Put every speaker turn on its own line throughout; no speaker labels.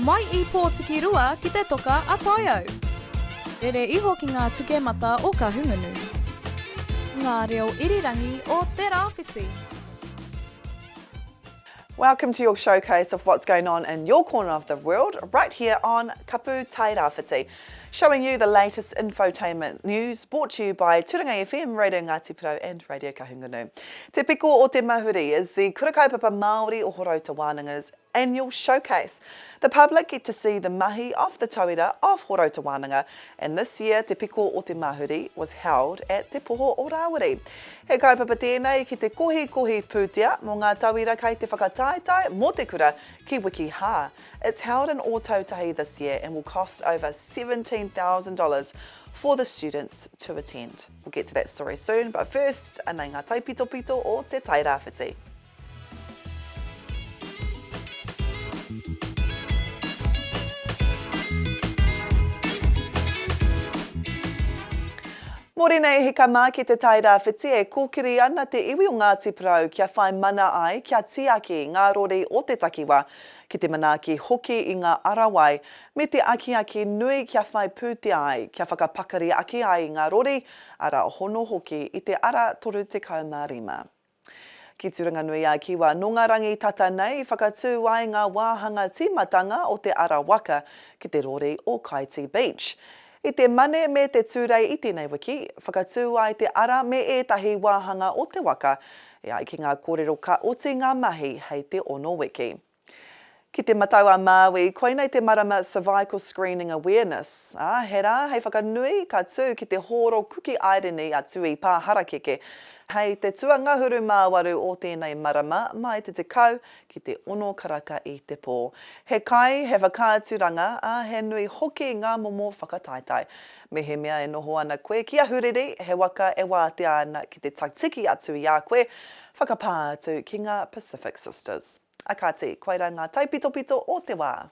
Mai i Pōtikirua ki te toka a Taiau. Rere iho ki ngā tukemata o Kahungunu. Ngā reo irirangi o Te Rāwhiti.
Welcome to your showcase of what's going on in your corner of the world right here on Kapu Tairāwhiti. Showing you the latest infotainment news brought to you by Turanga FM, Radio Ngāti Porou and Radio Kahungunu. Te Piko o Te Mahuri is the Kura Kaupapa Māori o Horouta Wānanga's annual showcase. The public get to see the mahi of the tauira of Horouta Wānanga and this year Te Piko o Te Mahuri was held at Te Poho o Rāwiri. He kaupapa tēnei ki te kohikohi pūtea mō ngā tauira kei te whakataetae mō te kura ki Wiki Hā. It's held in Ōtautahi this year and will cost over $17,000 for the students to attend. We'll get to that story soon, but first, anei ngā taipitopito o Te Tairāwhiti. Mori nei hika mā ki Te Tai Rāwhiti e kōkiri ana te iwi o Ngāti Porou kia whai mana ai kia tiaki ngā rori o te takiwā, ki te manaaki hoki i ngā arawai, me te akiaki nui kia whai pūtea ai, kia whakapakari ake ai i ngā rori, ara hono hoki i te ara 35. Ki Turanganui-a-Kiwa, nō ngā rangi tata nei i whakatū ai ngā wāhanga tīmatanga o te ara waka ki te rori o Kaiti Beach. I te Mane me te Tūrei i tēnei wiki, whakatū ai te ara me ētahi wāhanga o te waka, e ai ki ngā kōrero ka oti ngā mahi hei te ono wiki. Ki Te Matau-a-Māui, koinei te marama Cervical Screening Awareness, ā, he rā hei whakanui ka tū ki te hōro Kuki Airini a Tui Pāharakeke hei te tuangahuru mā waru o tēnei marama mai te 10 ki te ono karaka i te pō. He kai, he whakaaturanga, ā, he nui hoki ngā momo whakataetae. Mehemea e noho ana koe ki Ahuriri, he waka e wātea ana ki te tiki atu i a koe, whakapā atu ki ngā Pacific Sisters. A kāti, koirā ngā taipitopito o te wā.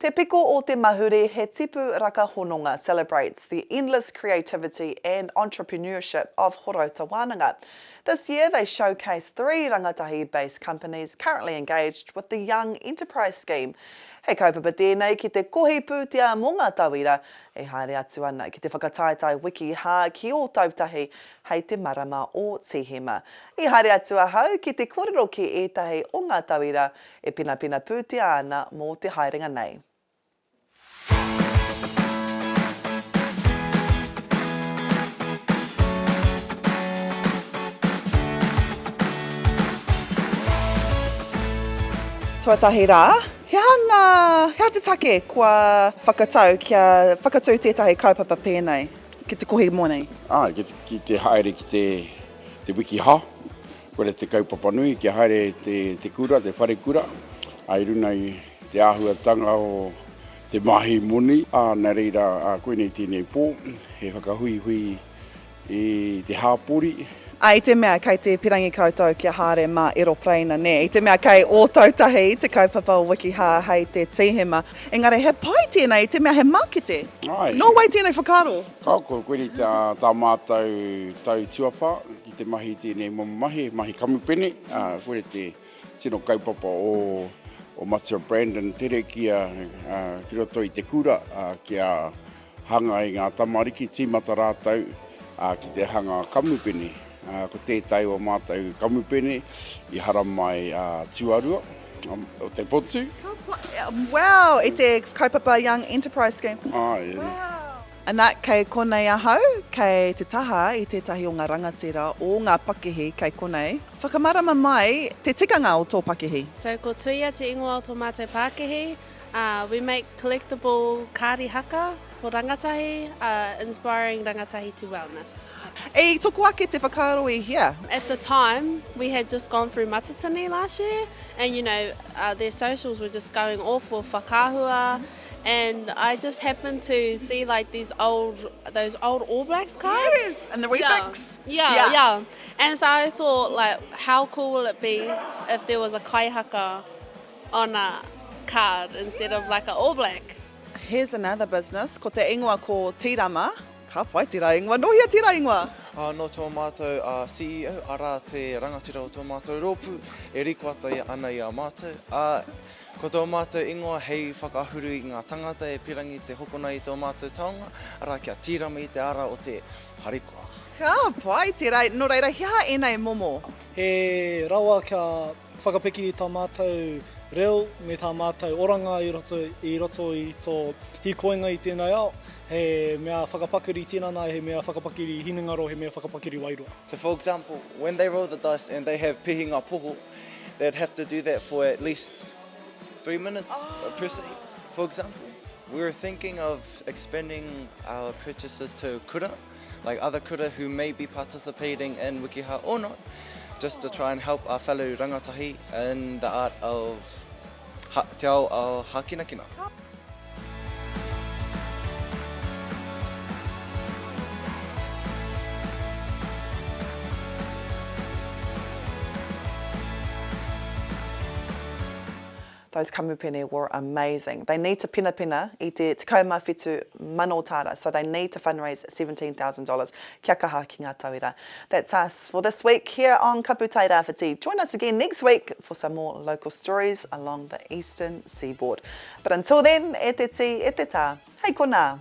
Te Piko o te Mahuri, he tipu raka hononga celebrates the endless creativity and entrepreneurship of Horouta Wānanga. This year they showcase three rangatahi-based companies currently engaged with the Young Enterprise Scheme. He kaupapa tēnei ki te kohi pūtea mō ngā tauira e haere atu ana ki te whakataetae wiki hā ki Ōtautahi hei te marama o Tīhema. I haere atu ahau ki te kōrero ki ētahi o ngā tauira e penapena pūtea ana mō te haerenga nei. Tuatahi rā, he aha ngā, he aha te take kua whakatau kia whakatū tētahi kaupapa pēnei ki te kohi moni?
Āe, ki, ki te haere ki te, te wiki hā, koira te kaupapa nui, kia haere te, te kura, te wharekura, ā, i runa i te āhuatanga o te mahi moni, ā, nā reira, ā, koinei tēnei pō, he whakahuihui I te hāpori.
Ā, i te mea kei te pirangi koutou kia haere mā Eropereina, nē, i te mea kei Ōtautahi te kaupapa o Wikihā hei te Tīhema. Engari he pai tēnei i te mea he mākete.
Āe.
Nō wai tēnei whakaaro?
Ka, ko koinei tā, tā mātou tau tuawhā ki te mahi i tēnei momo mahi, he mahi kamupene, ā, koinei te tino kaupapa o, o Matua Brandon Terekia, ā, ki roto i te kura, ā, kia Hanga i ngā tamariki, tīmata rātou ki te hanga kamupene. Ko tētahi o mātou kamupene i haramai tuarua o te potu.
Wow, i te kaupapa Young Enterprise Scheme.
Āe.
Wow. Ana, kei konei ahau, kei te taha i tētahi o ngā rangatira o ngā pakihi kei konei. Whakamarama mai te tikanga o tō pakihi.
So ko Tuia te ingoa o tō mātou pākihi. Uh, we make collectible kāri haka for rangatahi, uh, inspiring rangatahi to wellness.
I toko ake te whakaaro i hea?
At the time, we had just gone through Matatini last year, and you know, uh, their socials were just going off for whakaahua, and I just happened to see like these old, those old All Blacks cards.
Yes, and the Weet-Bix.
Yeah. Yeah, yeah, yeah. And so I thought, like, how cool will it be if there was a kaihaka on a card instead of like a All Black.
Here's another business, ko te ingoa ko Tirama. Ka pai tērā ingoa. Nō hea tērā ingoa?
Nō tō mātou CEO, arā te rangatira o tō mātou rōpū, e rikoata ana i a mātou, ā, ko tō mātou ingoa hei whakaahuru i ngā tangata e pirangi te hokona i tō mātou taonga, arā kia tīrama i te ara o te harikoa.
Ka pai tērā. Nō reira, he aha ēnei momo?
He rawa kia whakapiki i tā mātou reo me tā mātou oranga i roto i roto i tō hīkoinga i tēnei ao. He mea whakapakari tinana, he mea whakapakari hinengaro, he mea whakapakari wairua.
So for example, when they roll the dice and they have pihinga poho, they'd have to do that for at least 3 minutes per se, for example. We were thinking of expanding our purchases to kura, like other kura who may be participating in Wikiha or not, just to try and help our fellow rangatahi in the art of ha, te ao o hākinakina.
Those kamupene were amazing. They need to penapena i te 17 mano tāra, so they need to fundraise $17,000. Kia kaha ki ngā tauira. That's us for this week here on Kapu Tairāwhiti. Join us again next week for some more local stories along the eastern seaboard. But until then, e te tī, e te tā, hei konā!